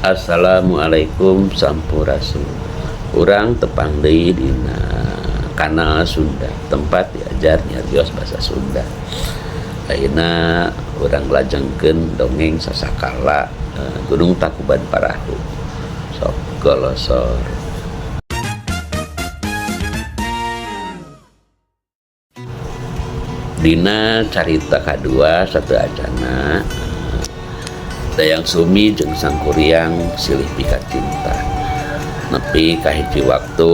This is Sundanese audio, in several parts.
Assalamualaikum sampurasun. Urang tepang deui dina kanal Sunda, tempat diajar nyarios bahasa Sunda. Ayeuna urang lajengkeun dongeng sasakala Gunung Tangkuban Parahu. Sok golosor. Dina carita kadua satu acana Dayang Sumbi jeung Sangkuriang silih pikacinta. Nepi ka hiji waktu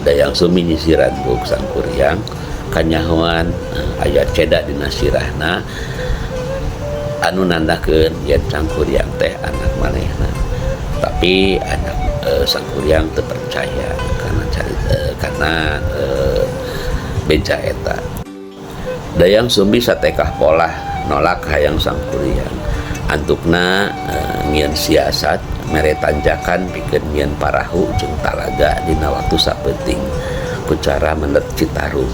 Dayang Sumbi nyisiran buuk Sangkuriang kanyahoan aya ceda dina sirahna anu nandakeun yen Sangkuriang teh anak manehna. Tapi anak Sangkuriang teu percaya karena carita, karena beja eta. Dayang Sumbi satekah polah nolak hayang Sangkuriang. Antukna ngieun siasat mere tanjakan pikeun ngieun parahu jeung talaga dina waktu sapeuting ku cara mendet Citarum.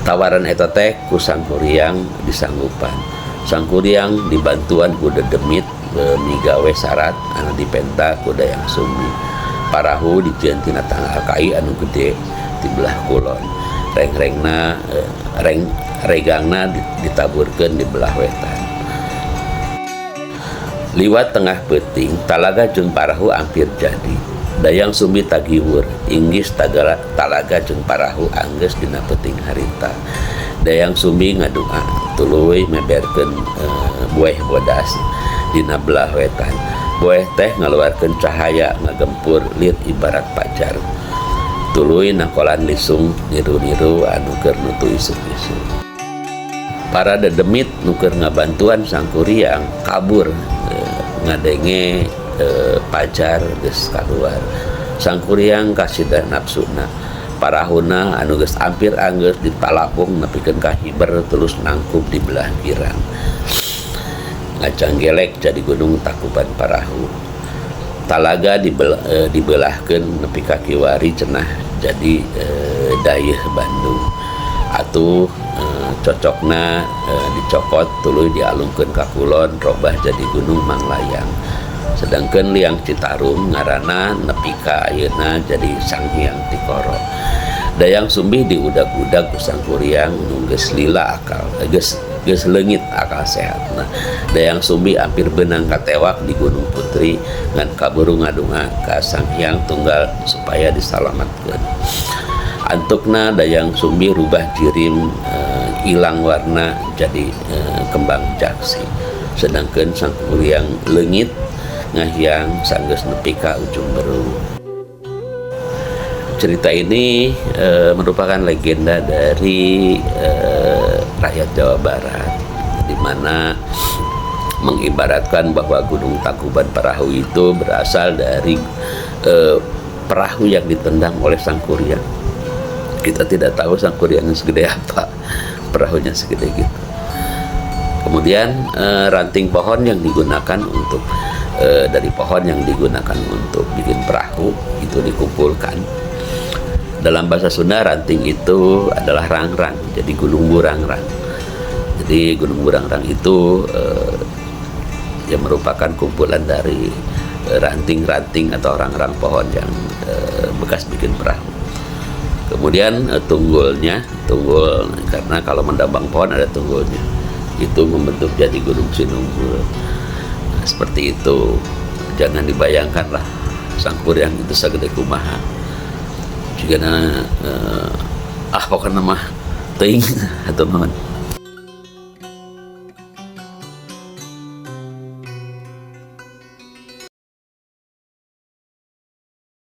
Tawaran eta teh ku Sangkuriang disanggupan. Sangkuriang dibantuan ku dedemit migawe syarat anu dipenta ku Dayang Sumbi. Parahu dijieun tina tangkal kai anu gede di belah kulon. Reng-rengna reng regangna ditaburkeun di belah wetan. Liwat tengah peuting, talaga jeung parahu hampir jadi. Dayang Sumbi tagiwur, inggis talaga jeung parahu anggeus dina peuting harita. Dayang Sumbi ngadua, tuluy meberkeun bueh bodas dina belah wetan. Bueh teh ngaluarkeun cahaya ngagempur lir ibarat pajar. Tuluy nakolan lisung niru-niru anu keur nutu isuk-isuk. Para dedemit nu keur ngabantuan Sangkuriang kabur ngadenge pajar geus kaluar. Sangkuriang kasida nafsuna. Parahuna anu geus ampir anggeus ditalapung nepikeun ka hiber terus nangkub di belah girang. Ngajanggelek jadi Gunung Tangkuban Parahu. Talaga dibelahkeun nepi ka kiwari cenah jadi dayeuh Bandung. Atuh cocokna dicokot tuluy dialungkeun ka kulon robah jadi Gunung Manglayang. Sedangkan liang Citarum ngaranna nepi ka ayeuna jadi Sang Hyang Tikoro. Dayang Sumbi diudag-udag ku Sangkuriang nu geus lila akal, geus leungit akal sehatna. Dayang Sumbi hampir beunang katewak di Gunung Putri ngan kaburu ngadunga ka Sang Hyang Tunggal supaya disalamatkeun. Antukna Dayang Sumbi rubah jirim ilang warna jadi kembang jaksi. Sedangkan Sangkuriang leungit ngahiang sanggeus nepi ka ujung berung. Cerita ini merupakan legenda dari rakyat Jawa Barat, di mana mengibaratkan bahwa Gunung Tangkuban Parahu itu berasal dari perahu yang ditendang oleh Sangkuriang. Kita tidak tahu Sangkuriangnya segede apa, perahunya segede gitu. Kemudian ranting pohon yang digunakan untuk dari pohon yang digunakan untuk bikin perahu itu dikumpulkan. Dalam bahasa Sunda ranting itu adalah rangrang, jadi Gunung Burangrang. Jadi Gunung Burangrang itu yang merupakan kumpulan dari ranting-ranting atau rangrang pohon yang bekas bikin perahu. Kemudian tunggulnya, tunggul karena kalau mendabang pohon ada tunggulnya, itu membentuk jadi Gunung Sinunggul. Nah, seperti itu. Jangan dibayangkan lah Sangkuriang itu segede kumaha. Jigana pokoknya mah teuing atau naon.